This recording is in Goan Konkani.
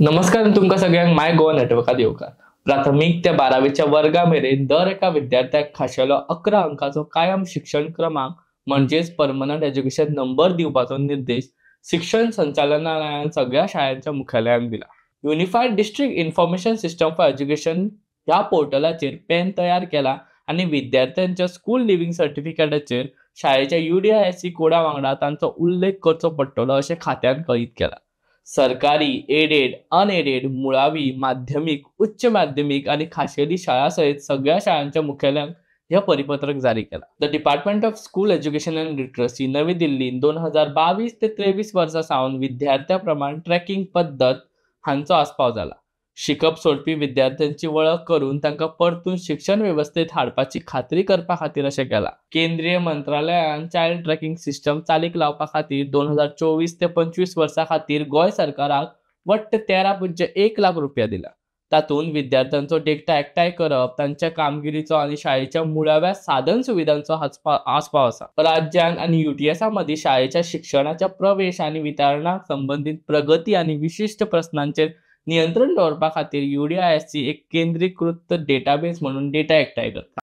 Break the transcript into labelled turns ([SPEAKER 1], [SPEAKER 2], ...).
[SPEAKER 1] नमस्कार तुमकां सगळ्यांक माय गोवा नेटवर्कात येवकार. प्राथमीक ते 12वेच्या वर्गा मेरेन दर एका विद्यार्थ्याक खाशेलो 11 अंकाचो कायम शिक्षण क्रमांक म्हणजेच परमनंट एज्युकेशन नंबर दिवपाचो निर्देश शिक्षण संचालनालयान सगळ्या शाळांच्या मुख्यालयांक दिला. Unified district information system for education ह्या पोर्टलाचेर पॅन तयार केला आनी विद्यार्थ्यांच्या स्कूल लिव्हिंग सर्टिफिकेटाचेर शाळेच्या UDISC कोडा वांगडा तांचो उल्लेख करचो पडटलो अशें खात्यान कळीत केलां. सरकारी, एडेड, अनएडेड, मुळावी, माध्यमीक, उच्च माध्यमीक आनी खाशेली शाळा सयत सगळ्या शाळांच्या मुखेल्यांक हे परिपत्रक जारी केला. The department of school education and literacy नवी दिल्लीन 2022 ते 23 वर्सां सावन विद्यार्थ्या प्रमाण ट्रॅकिंग पद्दत हांचो आस्पाव जाला. शिकप सोडपी विद्यार्थ्यांची वळख करून तांकां परतून शिक्षण वेवस्थेत हाडपाची खात्री करपा खातीर अशें केलां. केंद्रीय मंत्रालयान चायल्ड ट्रॅकिंग सिस्टम चालीक लावपा खातीर 2024 ते 25 वर्सां खातीर गोंय सरकाराक वट्ट 13.1 लाख रुपया दिला. तातूंत विद्यार्थ्यांचो डेटा एकठांय करप, तांच्या कामगिरीचो आनी शाळेच्या मुळाव्या साधन सुविधांचो आस्पाव आसा. राज्यांत आनी UTSA मदीं शाळेच्या शिक्षणाच्या प्रवेश आनी वितरणाक संबंदीत प्रगती आनी विशिश्ट प्रस्नांचेर नियंत्रण दवरपा खातीर UDISC एक केंद्रीकृत डेटाबेस म्हणून डेटा एकठांय करता.